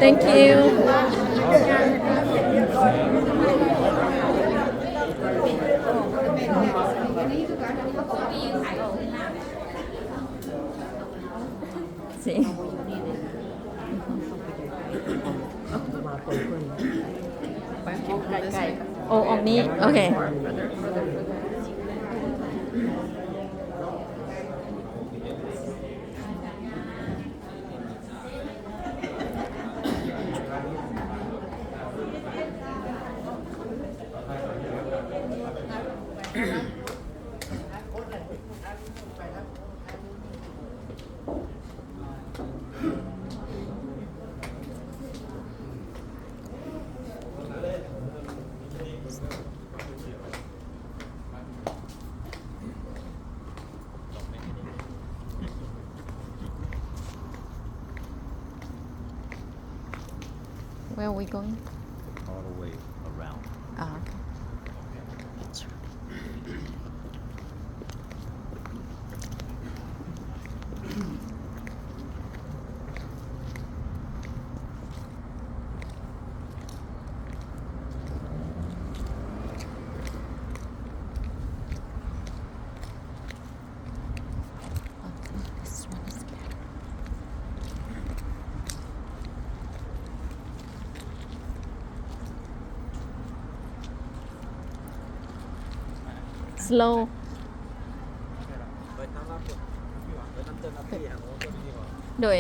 Thank you. Sí. ໂອ້ ອອກນີ້ ໂອເຄ. Where are we going? All the way around. Ah, okay. That's right. Slow. ໂດຍ.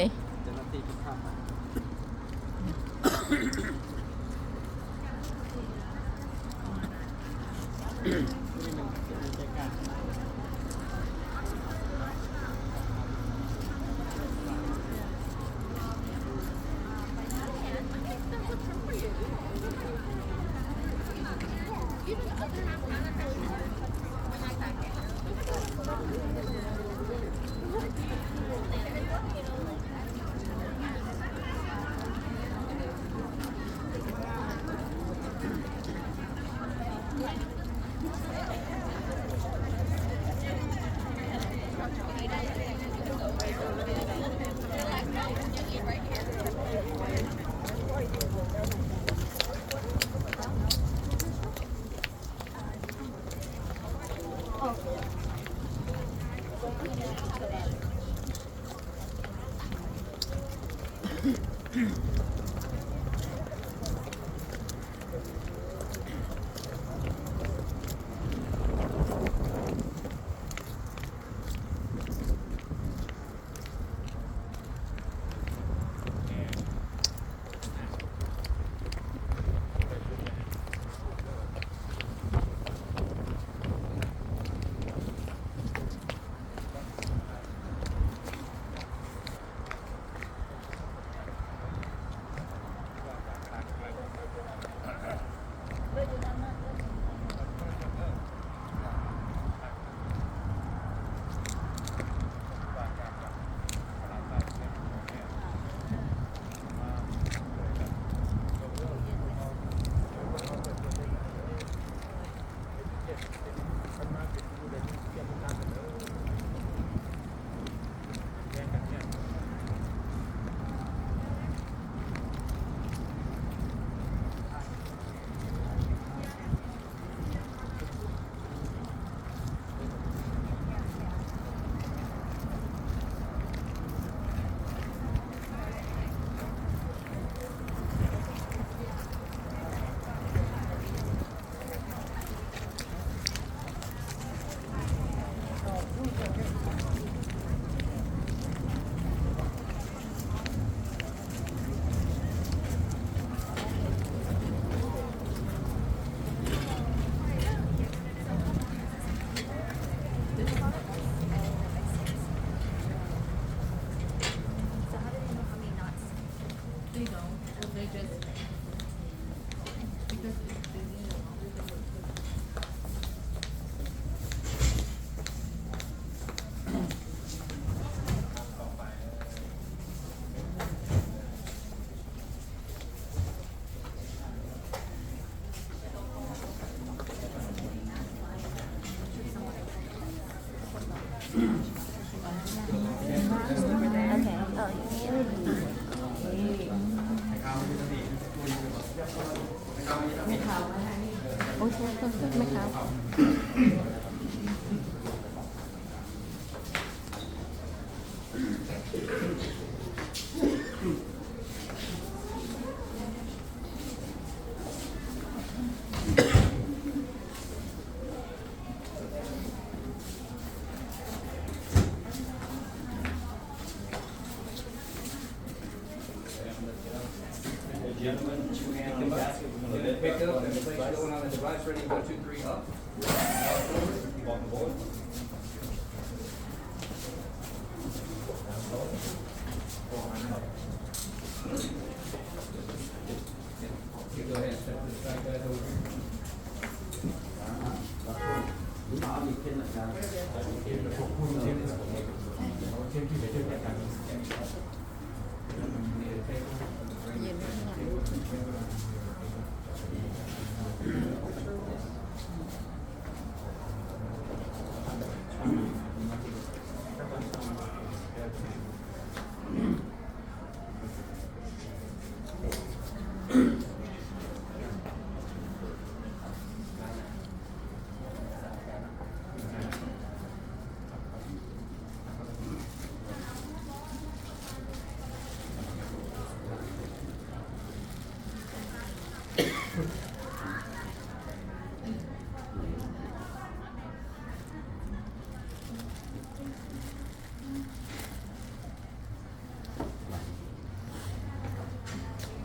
ໄໝຄະ?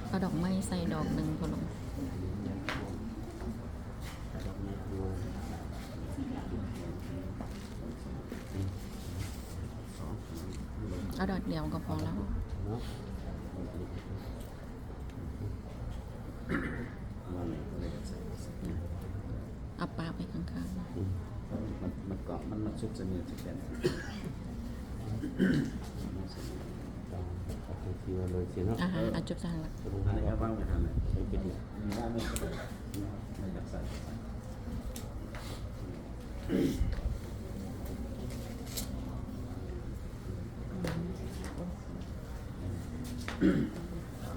ເອົາດອກໄມ້ໃສ່ດອກໜຶ່ງ ພໍ່ຫຼວງ. ເອົາດອກດຽວກໍພໍແລ້ວ. ເອົາປະໄວ້ຂ້າງໆ. ອືມ ມັນ ມັນກໍ ມັນ ມັນສຸກສະເໜີຈະແກ່ນ. ເອົາຈັງຊີ້ເລີຍຊິເນາະ. ອ່າຮະ ເອົາຈຸບໃສ່ຫັ້ນລະ. ອັນນີ້ກໍວາງໄວ້ຫັ້ນແຫຼະ. ເອົາໄປດີ ນີ້ວາງໄວ້ກໍໄດ້. ອືມ ມັນຢາກໃສ່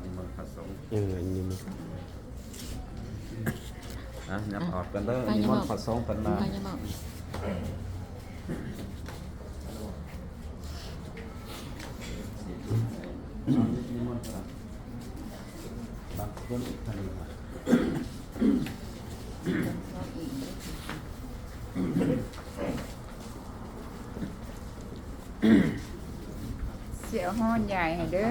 ນິມົນພະສົງ. ເອີ ນິມົນ. ອ່ະ ຍັບອອກກັນເດີ. ນິມົນພະສົງເພິ່ນມາ. ບາງຄົນອີກທ່ານໜຶ່ງວ່າ ຊິເອົາຮ້ອນຢາຍໃຫ້ເດີ.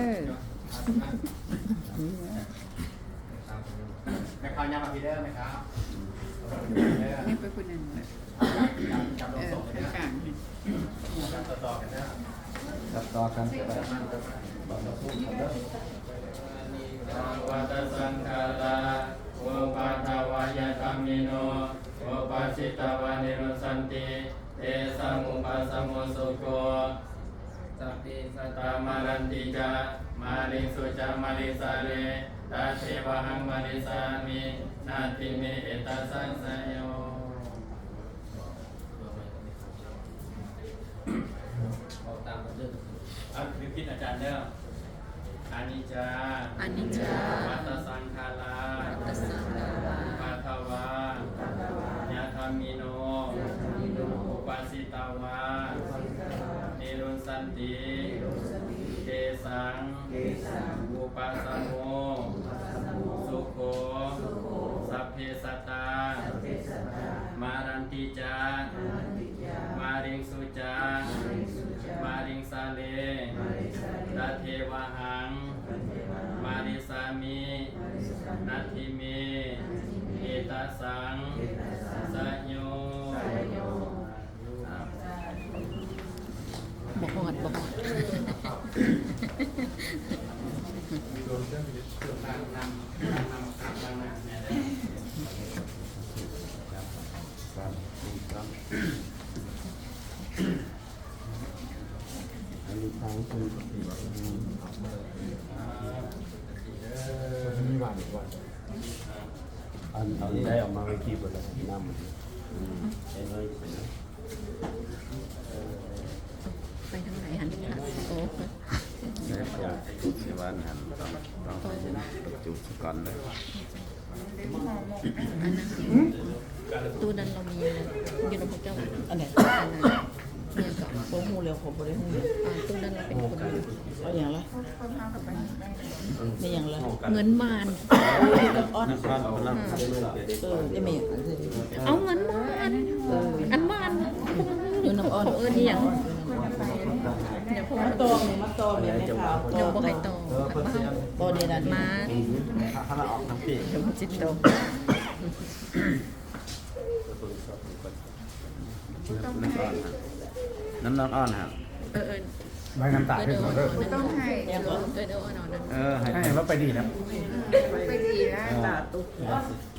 ແມ່ຄ້າ ຍ່າງມາພີ້ເດີແມ່ຄ້າ. ນີ້ໄປຜູ້ນັ້ນ. ເອີ ຂ້າງໆ ຈັບຕໍ່ກັນເດີ ຈັບຕໍ່ກັນກໍໄດ້. ວັດຕະສັງຂາລາ ອຸປັດຖະວາຍະທຳມິໂນ ອຸປັດສິຕະວາ ນິລຸດສັນຕິ ເຕສັງ ອຸປັດສະໂມ ສຸໂຂ ສັບເພ ສັດຕາ ມະຣັນຕິ ຈະ ມະລິງ ສຸ ຈະ ມະລິງ ສາເລ ຕະເທວະຫັງ ມະລິສາມິ ນັດຖິ ເມ ເອຕະສັງ ສະໂຍ. ເວົ້າຕາມກັນເດີ ອ່ານຄືຜິດອາຈານເດີ. ອະນິດຈາ ອະນິດຈາ ວັດຕະສັງຂາລາ ວັດຕະສັງຂາລາ ອຸປັດຖະວາ ຍະທຳມິໂນ ຍະທຳມິໂນ ອຸປັດສິຕະວາ ນິລຸດສັນຕິ ເຕສັງ ອຸປັດສະໂມ ສຸໂຂ ສັບເພ ສັດຕາ ມະຣັນຕິ ຈະ ມະລິງ ສຸ ຈະ ມະລິງ ສາເລ ຕະເທວະຫັງ ມະລິສາມິ ນັດຖິ ເມ ເອຕະສັງ ສະໂຍ. ບໍ່ຮອດ ບໍ່ຮອດ. ອັນນີ້ທາງເພິ່ນ ອັນ ເອົາໄດ້ເອົາມາໄວ້ທີ່ເພິ່ນລະ ນ້ຳມັນ ອືມ ໃຫ້ໜ້ອຍ ໄປທາງໃດຫັ້ນ? ໂອ້ ແລ້ວກໍຈຸດທີ່ວ່າຫັ້ນ ຕ້ອງ ຕ້ອງໃຫ້ມັນໄປຈຸດສະກ່ອນເດີ. ອັນນັ້ນ ຕູ້ນັ້ນລາວມີຢູ່ນຳພວກເຈົ້າ ອັນໃດ? ອັນນັ້ນ ອີ່ຫຍັງກໍ ບໍ່ຮູ້ແລ້ວ ເຂົາບໍ່ໄດ້ຮູ້. ອ່າ ຕູ້ນັ້ນລາວເປັນຄົນ ເອົາຫຍັງລະ? ແມ່ນຫຍັງລະ? ເງິນໝານ. ເອີ ເງິນໝານ ເອີ ເອົາເງິນໝານ ເອີ ອັນໝານ ຢູ່ນຳອ້ອນ ເຂົາເອີ້ນອີ່ຫຍັງ? ດຽວ ມາຕໍ່ແມ່ ມາຕໍ່ແມ່ ແມ່ຂາວ ຍັງບໍ່ໃຫ້ຕໍ່ ເອີ ເພິ່ນຊິ ບໍ່ໄດ້ນັ້ນ ມາ ພາລາອອກທາງພີ້ ດຽວມັນຊິຕົກ. ນ້ຳນ້ອງອ່ອນຫັ້ນ ນ້ຳນ້ອງອ່ອນຫັ້ນ ເອີ ເອີ ໄວ້ນ້ຳຕາ ເອີ ເອີ ບໍ່ຕ້ອງໃຫ້ ເອີ ເອີ ເອີ ເອີ ໃຫ້ ໃຫ້ວ່າໄປດີແລ້ວ ໄປດີແລ້ວ ເອີ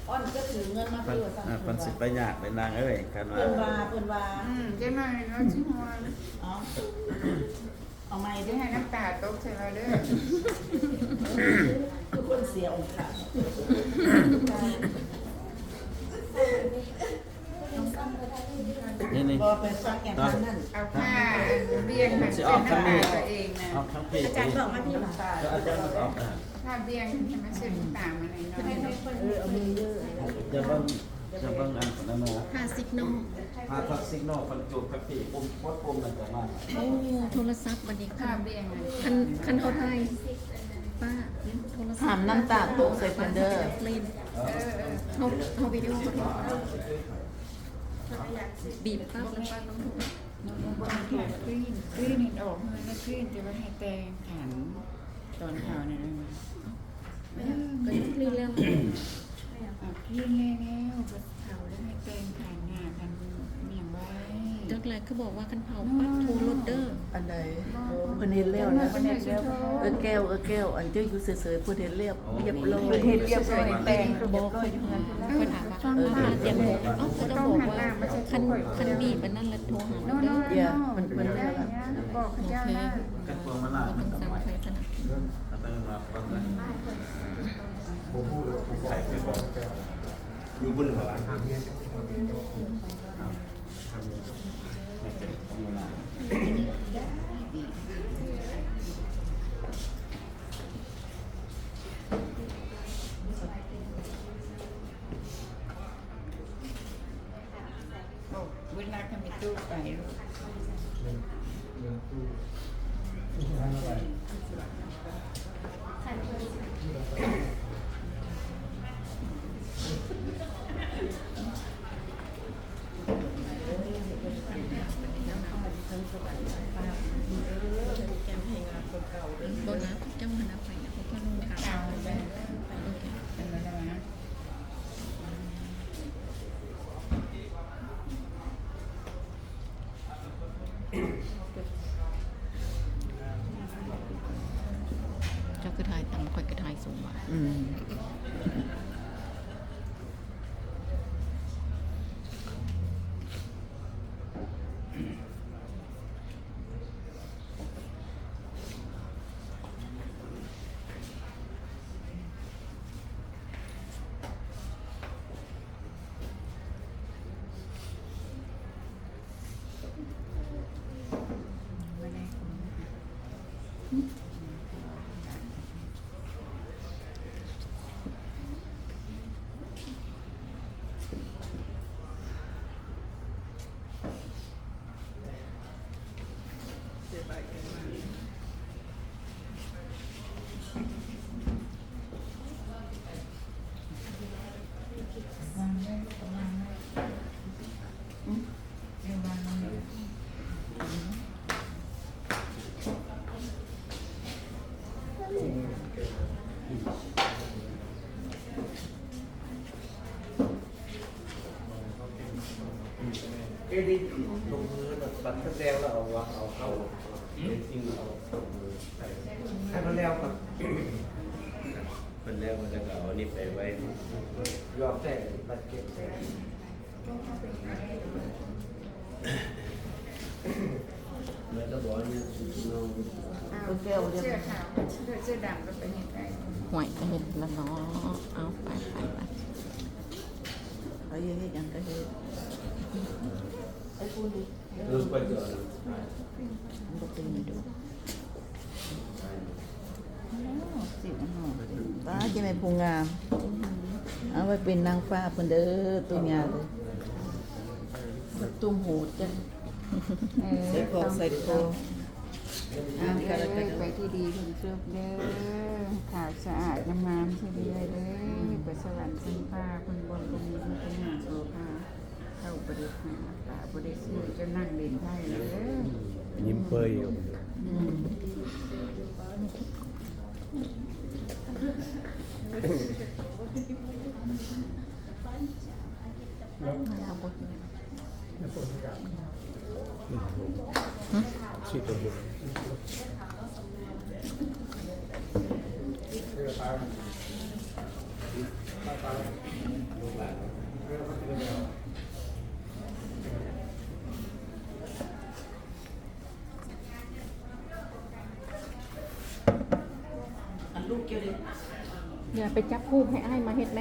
ອ່ອນກໍຖືເງິນມາຄືວ່າຊັ້ນ ເອີ ເພິ່ນຊິໄປຍາກເລີຍນາງເອີຍ ຄັນວ່າ ເພິ່ນວ່າ ເພິ່ນວ່າ ອືມ ເຈົ້ານາຍເນາະ ຊິຮ່ວງ ເອົາ ເອົາໃໝ່ເດີ ຢ່າໃຫ້ນ້ຳຕາຕົກໃສ່ລາວເດີ ຄືຄົນເສຍອົງຄະ ນີ້ໆ ບໍ່ໄປຟັງຫຍັງທາງນັ້ນ ເອົາຜ້າບ່ຽງໃຫ້ ຊິອອກທາງນີ້ ຕົວເອງນະ ອອກທາງພີ້ ອາຈານບອກມາພີ້ ອາຈານບອກ ຖ້າບ່ຽງໃຫ້ມັນເຊັດຕາມາໃນໜ້ອຍ ເອີ ເອົາມືເດີ ຢ່າເບິ່ງ ຢ່າເບິ່ງອັນນັ້ນນະ ຖ້າຊິກນໍ ຖ້າ ຖ້າຊິກນໍ ຄັນຈູບກັບພີ້ ປຸ່ມ ກົດປຸ່ມມັນຈະມາ. ໂອ້ ໂທລະສັບບັດນີ້ ຄັນ ຄັນເຮົາຖ່າຍ ປ້າ ໂທລະສັບ ຫ້າມນ້ຳຕາຕົກໃສ່ເພິ່ນເດີ ເຮົາ ເຮົາວິດີໂອ ບີບປັບແລ້ວປ້າຕ້ອງໂທ ບໍ່ຕ້ອງຖາມ ຄລີນ ຄລີນອອກເຮືອນແລ້ວ ຄລີນຈະໄວ້ໃຫ້ແຕ່ງຂັນຕອນເຊົ້ານີ້ນະ ເອີ ກໍຄລີນແລ້ວ ອ່າ ຄລີນແລ້ວ ກໍເຖົ້າແລ້ວໃຫ້ແຕ່ງຂັນຫຍ້າ ຂັນຫຍັງໄວ້ ຈັກແຫຼະ ຄືບອກວ່າຄັນເຜົາປັບໂທລົດເດີ ອັນໃດ ເພິ່ນເຮັດແລ້ວນະ ເອີ ແກ້ວ ເອີ ແກ້ວ ອັນເຈົ້າຢູ່ເສີຍໆ ເພິ່ນເຮັດແລ້ວ ຮຽບຮ້ອຍ ເຮັດຮຽບຮ້ອຍ ແຕ່ງຮຽບຮ້ອຍຢູ່ເຮືອນ ເພິ່ນຖາມວ່າ ເອີ ຕຽມ ເອົ້າ ເຂົາເຈົ້າບອກວ່າ ຄັນ ຄັນບີບອັນນັ້ນລະໂທຫາເຮົາເດີ ເອີ ເພິ່ນ ເພິ່ນ ບອກເຂົາເຈົ້ານະ ໂອເຄ ບໍ່ຕ້ອງສັ່ງໃຜຊັ້ນນະ ຢູ່ບຸນຫົວ ໂອ້ ເວລາກໍມີຕູ້ໄປລູກ ບໍ່ນະ ເຈົ້າມານຳໄປນະ ເຈົ້າລົງຂ່າວໄປໂລດ. ເຈົ້າຄືຖ່າຍຕ່ຳ ຂ້ອຍກໍຖ່າຍສູງວ່າ ອືມ. ເຄຣດິດລົງມື ບັດຄັນແລ້ວ ແລ້ວເອົາ ເອົາເຂົ້າ ເຮັດຈິງ ເອົາລົງມືໃສ່ ໃຫ້ມັນແລ້ວກ່ອນ ເພິ່ນແລ້ວ ເພິ່ນກໍເອົາອັນນີ້ໄປໄວ້ ຍອມໃສ່ບັດເກັບໃສ່ ແລ້ວກໍບອກອັນນີ້ ເອົາເສື້ອຂາວ ເສື້ອ ເສື້ອດຳກໍໄປເຮັດໄດ້ ຫ້ວຍ ກໍເຮັດລະເນາະ ເອົາ ໄປ ໄປ ໄປ. ໄປເຮັດ ເຮັດຫຍັງກໍເຮັດ ໄປພຸ້ນເດ້ ເອີ ໄປເດີ ມັນບໍ່ເປັນຢູ່ດອກ ໂອ້ ຊິວເນາະ ປ້າ ເຈົ້າແມ່ຜູ້ງາມ ເອົາໄວ້ເປັນນາງຟ້າເພິ່ນເດີ ຕູ້ຍ່າເດີ. ຕຸ້ມຫູດ ເອີ ໃສ່ຂອງໃສ່ໂຕ ງາມກະລະກະ ເອີ ໄປທີ່ດີເພິ່ນສຸກເດີ ຂາວສະອາດງາມໆ ຊື່ເດີ ໄປສະຫວັນຊັ້ນຟ້າ ເພິ່ນບໍ່ມີ ມີແຕ່ຫຍັງໂສພາ ເຂົ້າບໍ່ໄດ້ຫາ ປາບໍ່ໄດ້ຊື້ ຈົນນັ່ງຫຼິ້ນໄພ້ເດີ ຍິ້ມເປີຍຢູ່ ອືມ. ອັນລູກເຈົ້າເດ້ ຢ່າໄປຈັບຮູບ ໃຫ້ອ້າຍມາເຮັດໄໝ?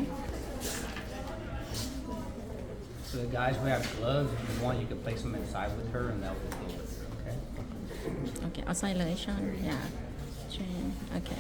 So the guys, we have gloves. If you want, you can place them inside with her, and that will go with her, okay? ໂອເຄ ເອົາໃສ່ເລີຍ ຊອນ ຢ່າ ເຊນ ໂອເຄ.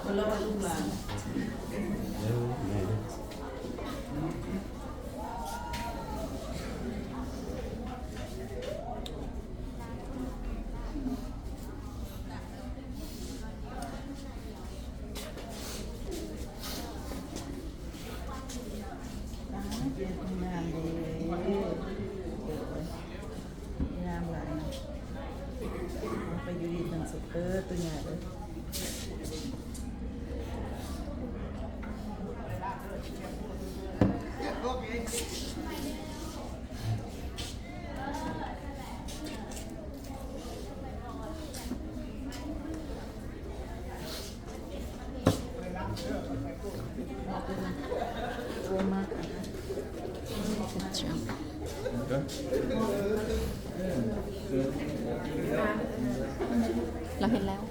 ຄົນລະວ່າລູກຫຼານ ເອີ ແມ່ນ. ງາມເດ້ ງາມຫຼາຍ ໄປຢູ່ດີເພິ່ນສຸກເດີ ໂຕໃຫຍ່ເດີ. ລາວເຮັດແລ້ວ.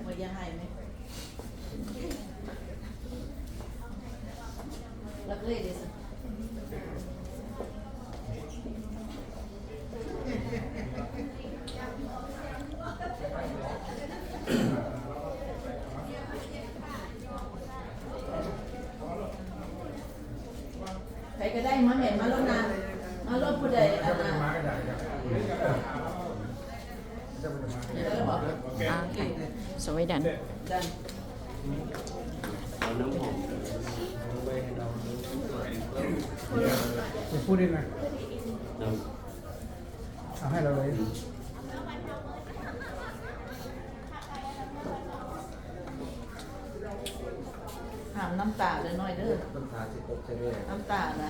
ບໍ່ຢາກໃຫ້ແມ່ ລັກເລີຍເດ້. ໃຜກໍໄດ້ມາແມ່ ມາໂລດນາ ມາໂລດ ຜູ້ໃດອັນນັ້ນ ມາກໍໄດ້. ອ່າ ສະໄວດັນ ດັນ ເອົານ້ຳຫອມໄປໃຫ້ນ້ອງ ເພິ່ນ ເພິ່ນ ເພິ່ນ ເພິ່ນ ເພິ່ນ ເພິ່ນ ເພິ່ນ ເພິ່ນ ເພິ່ນ ເພິ່ນ ເພິ່ນ ເພິ່ນ ເພິ່ນ ເພິ່ນ ເອົາໃຫ້ລາວເລີຍ. ຫ້າມນ້ຳຕາເດີນ້ອຍເດີ. ນ້ຳຕາຊິຕົກໃສ່ເລີຍ. ນ້ຳຕານະ.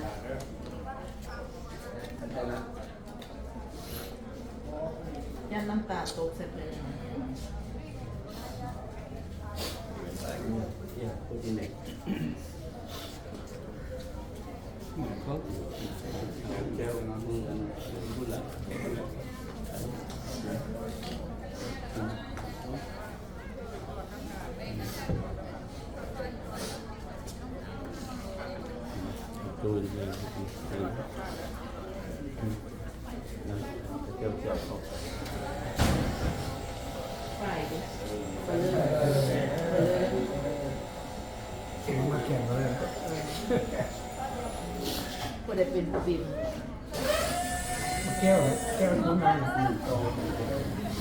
ໄດ້ລະ. ຢ້ານນ້ຳຕາຕົກໃສ່ເພິ່ນ. ເກັ່ງມາແຂ່ງກັນເລີຍ ຜູ້ໃດເປັນຜູ້ບິນ? ແກ້ວ ແກ້ວ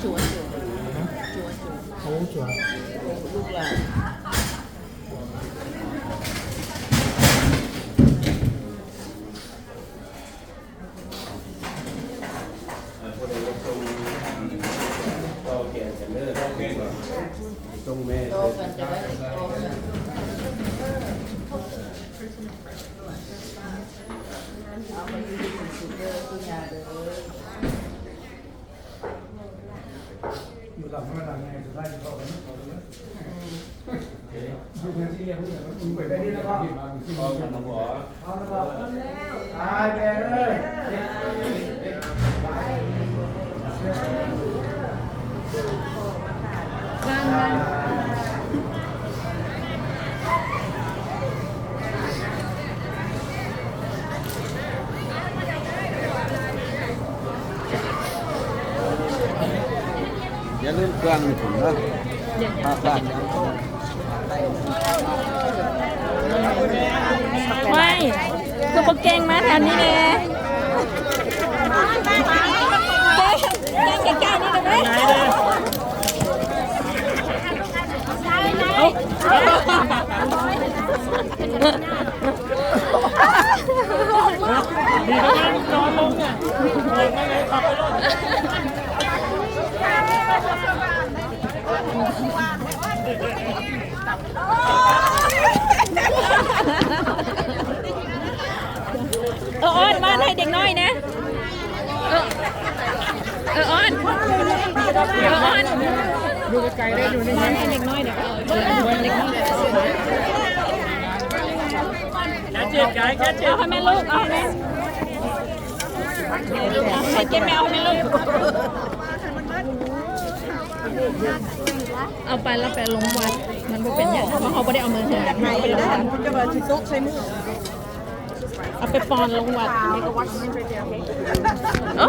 ຊວນ ຊວນ ໂອ້ ຊວນ ລູກຫຼານ. ຢ່າລືມເຄື່ອງນີ້ພຸ້ນເດີ ເດີ ພາກບ້ານ. ໄວ້ ຄືບໍ່ເກັ່ງມາແຖວນີ້ແດ່ ເກັ່ງ ເກັ່ງໃກ້ໆນີ້ໄດ້ໄໝ? ເອີ ອ້ອນ ມາໃຫ້ເດັກນ້ອຍແດ່. ເອີ ເອີ ອ້ອນ ເອີ ອ້ອນ ຢູ່ໄກໆເດ້ ຢູ່ໃນ ໃຫ້ເດັກນ້ອຍເດ້ ເອີ ເດັກນ້ອຍ ເອົາໃຫ້ແມ່ລູກ ເອົາໃຫ້ແມ່ ໃຫ້ເກັບແມ່ ເອົາໃຫ້ແມ່ລູກ ເອົາໄປແລ້ວໄປລົງວັດ ມັນບໍ່ເປັນຫຍັງ ເພາະເຮົາບໍ່ໄດ້ເອົາມາເຮືອນ ໃຫ້ເດີ ເອົາໄປປ້ອນລົງວັດ. ເອີ